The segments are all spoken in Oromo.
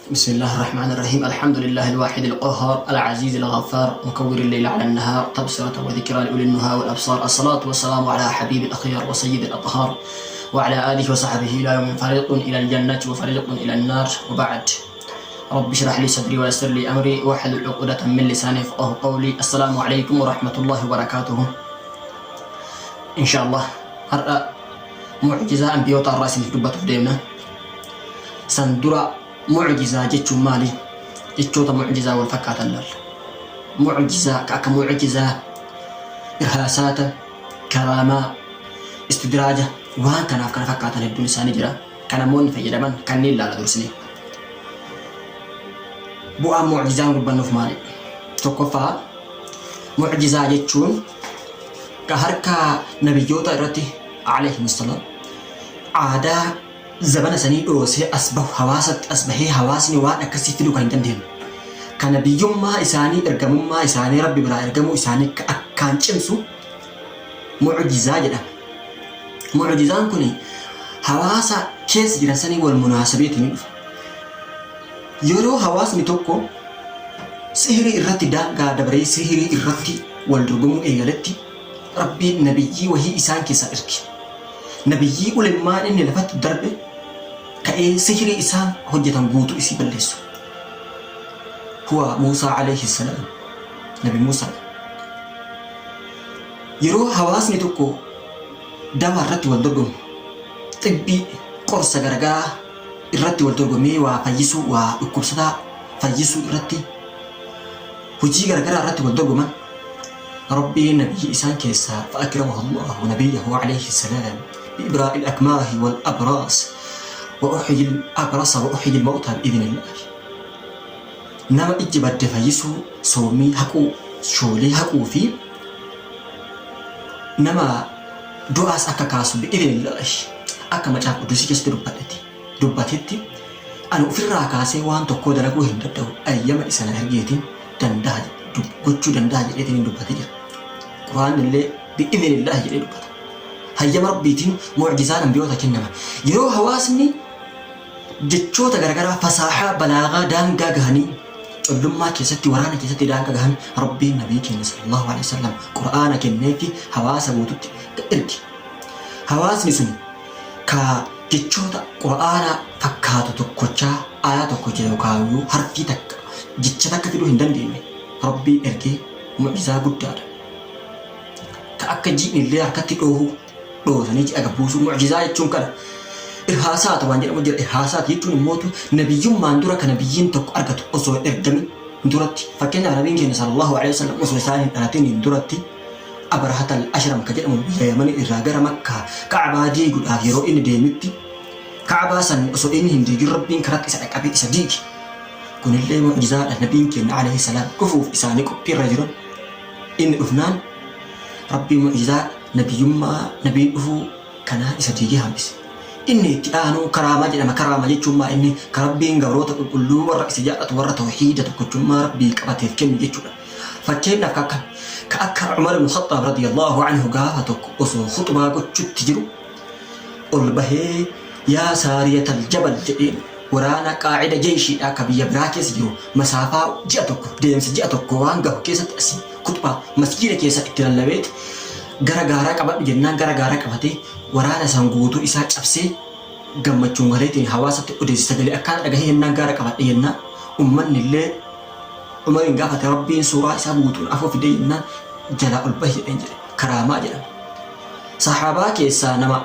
بسم الله الرحمن الرحيم. الحمد لله الواحد القهار العزيز الغفار، مكور الليل على النهار تبصرة وذكرى لأولي النهى والأبصار. الصلاة والسلام على حبيب الأخيار وسيد الأطهار وعلى آله وصحبه إلى يوم فريق إلى الجنة وفريق إلى النار، وبعد. رب اشرح لي صدري ويسر لي أمري واحلل عقدة من لساني يفقهوا قولي. السلام عليكم ورحمة الله وبركاته. إن شاء الله har'a mucjizaa anbiyoota irraa isiniif dubbatuuf deemna. San dura mucjizaa jechuun maali? Jechoota mucjizaa wal fakkaatan laalla. Mucjizaa ka akka mucjizaa, irhaasaata, karaamaa, istidraaja, waan kanaaf kana fakkaatan hedduun isaanii jira. Kan namoonni fayyadaman kanneen laala dursine. Bu'aan mucjizaa nu dubbannuuf maali? Tokkoffaa, mucjizaa jechuun ka harka nabiyyoota irratti alayhim salaam aadaa zabana sanii dhoosee as bahu, hawaasatti as bahee hawaasni waan akkasii fiduu kan hin dandeenye. Ka nabiyyummaa isaanii, ergamummaa isaanii, Rabbi biraa ergamuu isaanii ka akkaan cimsu mucjizaa jedhama. Mucjizaan kun hawaasa keessa jiran sanii wal munaasabeetiin ni dhufa. Yeroo hawaasni tokko sihirii irratti daangaa dabaree sihirii irratti wal dorgomuu eegaletti, Rabbiin nabiyyii wahii isaan keessaa erge. Nabiyyii ulemmaan inni lafatti darbe ka'ee sihirii isaan hojjetan guutuu isii balleessu. Huwa Muusaa alayhi salaam. Nabi Muusaa. Yeroo hawaasni tokko dawaa irratti wal dorgomu, xibbii qorsa garagaraa irratti wal dorgomee waa fayyisuu, waa dhukkubsataa fayyisuu irratti, hojii garagaraa irratti wal dorgoman, Rabbiin nabiyyi isaan keessaa fa'akramahu Allahu nabiyyahu alayhi salaam bi'ibraa'il akmaahi wal abraas wa uhyil abrasa wa uhyil mawtaa bi'idhnillaahi. Nama ijji badde fayyisuu, soomii haquu, shoolee haquu fi nama du'aas akka kaasu bi'idhnillaahi, akka Macaafa Quddusii keessatti dubbadhetti dubbatetti, ani ofirraa kaasee waan tokkoo dalaguu hin danda'u, ayyama isa na ergeetiin danda'a, gochuu danda'a jedheetiin dubbatee jira. Quraanni illee bi'idhnillaahi jedhee dubbata. Hayyama Rabbiitiin mu'jizaan anbiyoota kennama. Yeroo hawaasni jechoota garagaraa, fasaahaa, balaagaa daangaa gahanii, collummaa keessatti, waraana keessatti daangaa gahan, Rabbiin nabii keenya sallallahu alaihi wasallam Qur'aana kenneefi hawaasa guututti erge. Hawaasni sun ka jechoota Qur'aana fakkaatu tokkochaa, aayaa tokkocha yookaan harfii takka, jecha takka fiduu hin dandeenye Rabbiin ergee mu'jizaa guddaadha. Ka akka ji'ni illee harkatti dhoohuu, dhoosanii ji'a gabbuusuu, mu'jizaa jechuun kana. Irhaasaata waan jedhamu jira. Irhaasaata jechuun immootu nabiyyummaan dura ka nabiyyiin tokko argatu osoo hin ergamin duratti. Fakkeenyaaf, nabiin keenya sallallahu alaihi wasallam osoo isaan hin dhalatin hin duratti Abrahatal Ashram ka jedhamu biyya Yamanii irraa gara Makkaa Ka'abaa diiguudhaaf yeroo inni deemutti, Ka'abaa san osoo inni hin diigin Rabbiin karatti isa dhaqqabee isa diige. Kunillee mu'jizaadha. Nabiin keenya alayhi salaam dhufuuf isaanii qophiirra jiran, inni dhufnaan Rabbiin mu'jizaa nabiyyummaa, nabiin dhufuu kanaa isa diigee hambise. Inni itti aanu karaamaa jedhama. Karaama jechuun maa inni ka Rabbiin gabroota qulqulluu warra isa jaallatu, warra tawhiida, tokkochummaa Rabbii qabateef kennu jechuudha. Fakkeenyaaf ka akka Umar ibn Khattaab radiyallahu anhu gaafa tokko osoo khuxbaa gochutti jiru ol bahee "Yaa Saariyatal Jabal" jedheen. Waraana qaacida jeeshiidha ka biyya biraa keessa jiru, masaafaa ji'a tokko, deemsa ji'a tokko waan gahu keessatti, asii khuxbaa masjiida keessa itti lallabeeti "Gara gaaraa qabadhu" jennaan gara gaaraa qabatee waraana san guutuu isaa cabsee gammachuun galeetiin hawaasatti odeesse. Sagalee akkaan dhagahee jennaan gaara qabadhe jennaan ummanni illee Umariin gaafate. Rabbiin suuraa isaa guutuun afoo fidee jennaan jalaa ol bahi jedheen jedhe. Karaamaa jedhama. Sahaabaa keessaa nama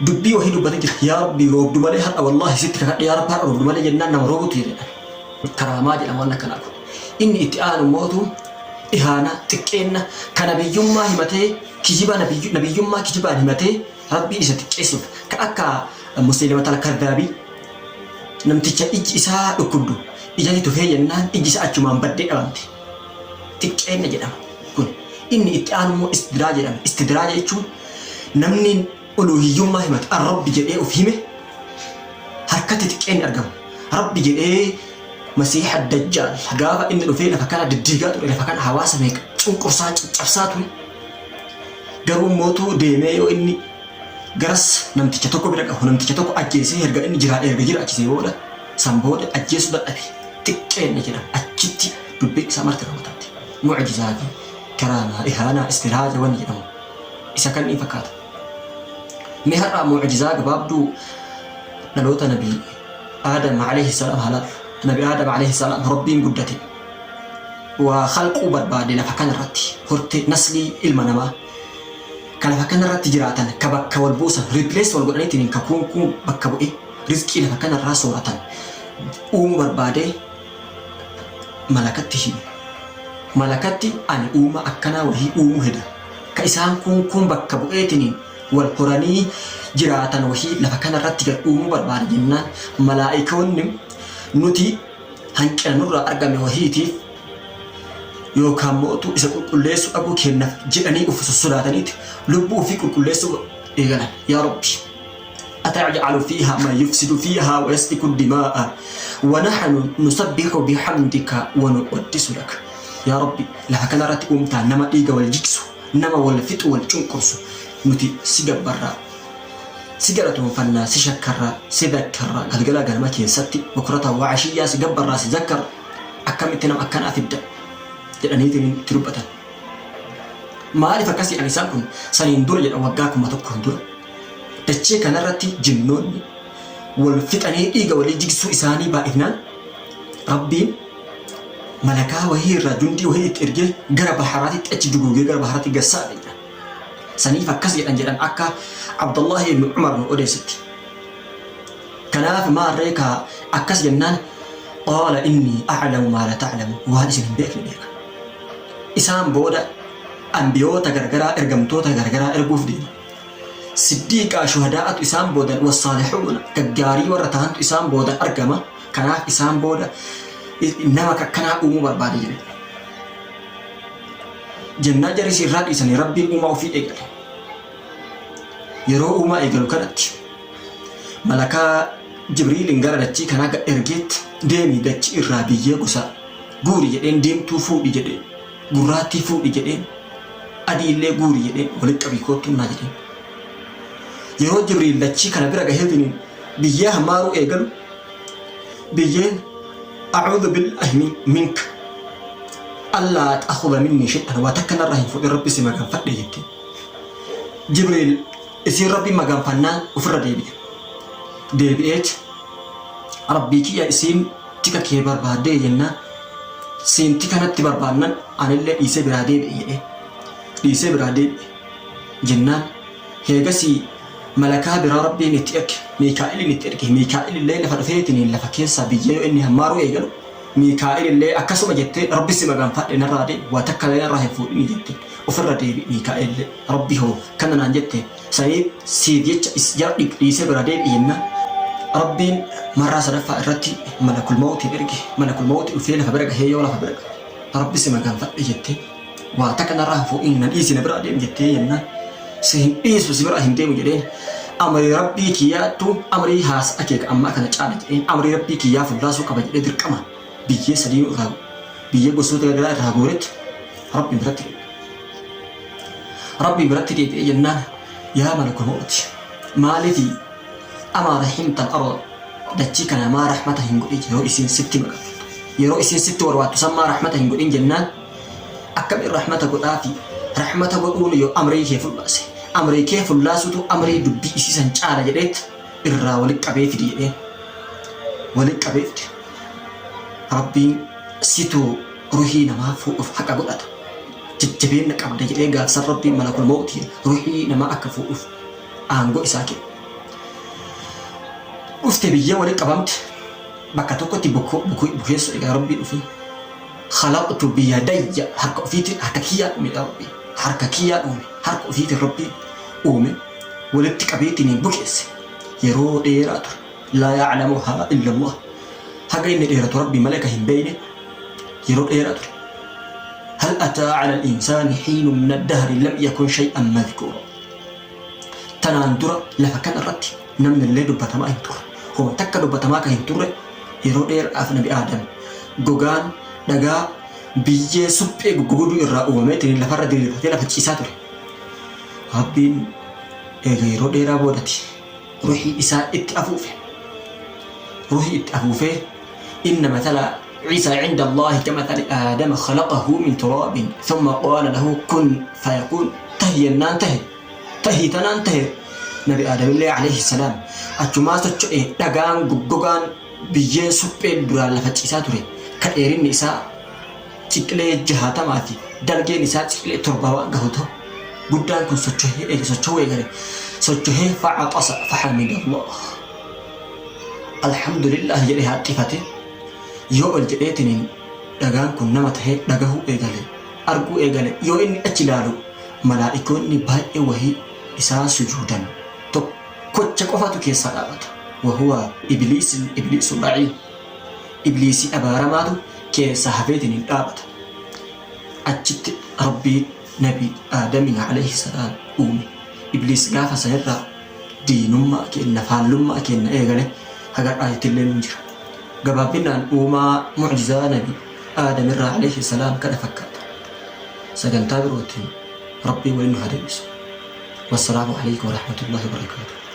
dubbii wahii dubbate jira. "Yaa Rabbi, roobdu malee har'a, wallaahi sitti kakadhe, yaa Rabbi, har'a roobdu malee" jennaan nama roobutu jedhan. Karaamaa jedhama waan akkanaa kun. Inni itti aanu mootu ihaana, xiqqeenna, ka nabiyyummaa himatee kijiba, nabiyyummaa kijibaan himatee Rabbiin isa xiqqeessuuf, ka akka Musliimatal Kaddaabii, namticha ijji isaa dhukkubdu ijatti tufee jennaan ijji isaa achumaan baddee dhabamte. Xiqqeenna jedhama kun. Inni itti aanu immoo istidraaja jedhama. Istidraaja jechuun namni uluhiyyummaa himate, an Rabbi jedhee of hime, harkatti xiqqeenni argamu. Rabbi jedhee Masiiha Dajjaal gaafa inni dhufee lafa kana diddiigaa ture, lafa kana hawaasa meeqa cunqursaa caccabsaa ture. Garuu mootuu deemee yoo inni garas namticha tokko bira qabu, namticha tokko ajjeesee erga inni jira erga jiraachisee booda San booda ajjeesuu dadhabe. Xiqqeenna jedhama. Achitti dubbiin isaa marti raawwatamte. Mu'jizaa fi karaamaa, ihaanaa, istiraaja wanni jedhamu isa kanniin fakkaata. Mee har'a mu'jizaa gabaabduu dhaloota Nabi Aadam alayhi salaam haa laallu. Nabi Aadam alayhi salaam Rabbiin guddate. Waa khalquu barbaade lafa kanarratti hortee naslii ilma namaa ka lafa kanarratti jiraatan ka bakka wal buusan replace wal godhaniitiin ka kuun kuun bakka bu'e rizqii lafa kanarraa sooratan uumuu barbaadee malakatti hime. Malakatti ani uuma akkanaa wahii uumuu heda. Ka isaan kuun kuun bakka bu'eetiniin wal horanii jiraatan wahii lafa kanarratti gad uumuu barbaada jennaan malaa'ikoonni nuti hanqina nurraa argame wahiitiif yookaan mootu isa qulqulleessuu dhabuu keennaf jedhanii uf sossodaataniiti lubbuu ufii qulqulleessuu eegalan. Yaa Rabbi ataj'alu fiihaa man yufsidu fiihaa wa yasfiku dimaa'a wa nahnu nusabbihu bihamdika wa nuqaddisu lak. Yaa Rabbi lafa kanarratti uumtaa nama dhiiga wal jigsu, nama wal fixu, wal cunqursu, nuti si gabbarraa, si galatoonfannaa, si shakkarraa, si zakkarraa, galgala ganama keessatti bukrata wa ashiyyaa si gabbarraa, si zakkarra, akkamitti nama akkanaa fidda jedhaniitiin itti dubbatan. Maaliif akkas jedhan isaan kun? Saniin dura jedha waggaa 1000n dura dachee kanarratti jinnoonni wal fixanii dhiiga walii jigsuu isaanii baay'inaan Rabbiin malakaa wahii irraa jundii wahii itti ergee gara baharaatitti achi duguugee gara baharaatti gassaadha jedhan. Saniif akkas jedhan jedhan akka Abdullahi ibn Umar nu odeessetti. Kanaaf maarree kaa akkas jennaan qaala innii a'lamu maa la ta'lamu waan isin hin beekne beeka. Isaan booda anbiyoota garagaraa ergamtoota garagaraa erguuf deema. Siddiiqaa shuhadaa'atu isaan boodan wassaalixuuna gaggaarii warra tahantu isaan boodan argama. Kanaaf isaan booda nama akkanaa uumuu barbaade jedhe. Jennaan jarri irraa dhiisanii Rabbiin uumaa ofii eegale. Yeroo uumaa eegalu kanatti malakaa Jibriiliin gara dachii kanaa gad ergeetti deemii dachii irraa biyyee gosa guuri jedheen, diimtuu fuudhi jedheen, gurraattii fuudhi jedheen, adii illee guuri jedheen, walitti qabii koottuu naa jedheen. Yeroo Jibriil dachii kana bira gaheetiin biyyee hammaaruu eegalu biyyeen a'uudhu billaahi minka allaa ta'khudha minni shay'an waa takka narraa hin fuudhin Rabbi si maganfadhe jette. Jibriil Isiin Rabbiin maganfannaan ufirra deebi'e. Deebi'eet Rabbii kiyya isiin tika kee barbaaddee jennaan siin tika natti barbaannan anillee dhiisee biraa deebi'e jedhee. Dhiisee biraa deebi'e jennaan heegasii malakaa biraa Rabbiin itti erge Miikaa'iliin itti erge. Miikaa'ilillee lafa dhufeetiniin lafa keessaa biyyee yoo inni hammaaruu eegalu Miikaa'ilillee akkasuma jettee Rabbi si maganfadhe narraa deebi waa takkallee narraa hin fuudhini jette ufirra deebi'e Miikaa'ilillee. Rabbi hoo kana naan jette saniif siif jecha is jara dhiisee biraa deebi'e jennaan Rabbiin marraa sadaffaa irratti malakul mawtiin erge. Malakul mawti dhufee lafa bira gahee yoo lafa bira gahe Rabbi si maganfadhe jettee waa takka narraa hin fuudhin na dhiisi na biraa deemi jettee jennaan si hin dhiisu si biraa hin deemu jedheen amrii Rabbii kiyyaattu amrii haasa'a kee ka ammaa kana caala jedheen amrii Rabbii kiyyaa fullaasuu qaba jedhee dirqama biyyee sadiinuu irraa biyyee gosoota garagaraa irraa guuretti Rabbiin biratti deebi'e. Rabbii biratti deebi'ee jennaan yaa malakul mawti maalifi amaa rahimta al-arda dachii kana maa rahmata hin godhin yeroo isiin sitti maganfattu yeroo isiin sitti warwaattu san maa rahmata hin godhin jennaan akkamiin rahmata godhaafi rahmata godhuun yoo amrii kee fullaase amrii kee fullaasutu amrii dubbii isii san caala jedheet irraa walitti qabee fidi jedheen walitti qabee fide Rabbiin situ ruhii namaa fuudhuuf haqa godhata. Jajjabeenna qabda jedhee gaafsan Rabbiin malakul mawtiin ruhii namaa akka fuudhuuf aangoo isaa kenne. Dhufte biyyee walitti qabamte bakka tokkotti bukeessu egaa Rabbii dhufee khalaqtu biyadayya harka ofiitiin harka kiyyaan uume yaa Rabbii harka kiyyaan uume harka ofiitiin Rabbiin uume walitti qabeetiin bukeesse yeroo dheeraa ture. Laa ya'lamuhaa illallah. Haga inni dheeratu Rabbi malee ka hin beeyne yeroo dheeraa ture. Hal ataa ala al-insaani hiinun min ad-dahri lam yakun shay'an madhkuura. Tanaan dura lafa kana irratti namni illee dubbatamaa hin turre. Homa takka dubbatamaa ka hin turre yeroo dheeraadhaaf Nabi Aadam gogaan dhagaa biyyee suphee goggogduu irraa uumameetiin lafarra diriirfatee lafa ciisaa ture. Rabbiin eega yeroo dheeraa boodati ruhii isaa itti afuufe. Ruhii itti afuufee inna mathala Ciisaa cinda Allaahi kamathali Aadama khalaqahu min turaabin thumma qaala lahu kun fayakuun tahi jennaan tahe tahi tanaan tahe Nabi Aadamillee alayhi salaam achumaa socho'e dhagaan goggogaan biyyeen supheen duraan lafa ciisaa ture ka dheerinni isaa ciqilee 60 fi dalgeen isaa ciqilee 7 waan gahu ta'u guddaan kun socho'ee eega socho'uu eegale socho'ee fa'axasa fahamidallah Alhamdulillah jedhee haxxifate yoo ol jedheetiniin dhagaan kun nama tahee dhagahuu eegale arguu eegale yoo inni achi laalu malaa'ikoonni baay'ee wahii isaa sujuudan tokkocha qofatu keessaa dhaabata wahuwa ibliis ibliisu la'iin ibliisii abaaramaatu keessaa hafeetiniin dhaabata achitti rabbiin nabi aadamiin alayhi salaam uume ibliis gaafa sanirraa diinummaa keenna, faallummaa keenna eegale haga har'aatittillee num jira. Gabaabbinnaan uumaa mu'jizaa nabi Aadam irraa alayhi salaam kana fakkaata. Sagantaa birootiin Rabbiin waliin nu haa deebisu. Wassalaamu alaykum warahmatullahi wabarakaatuh.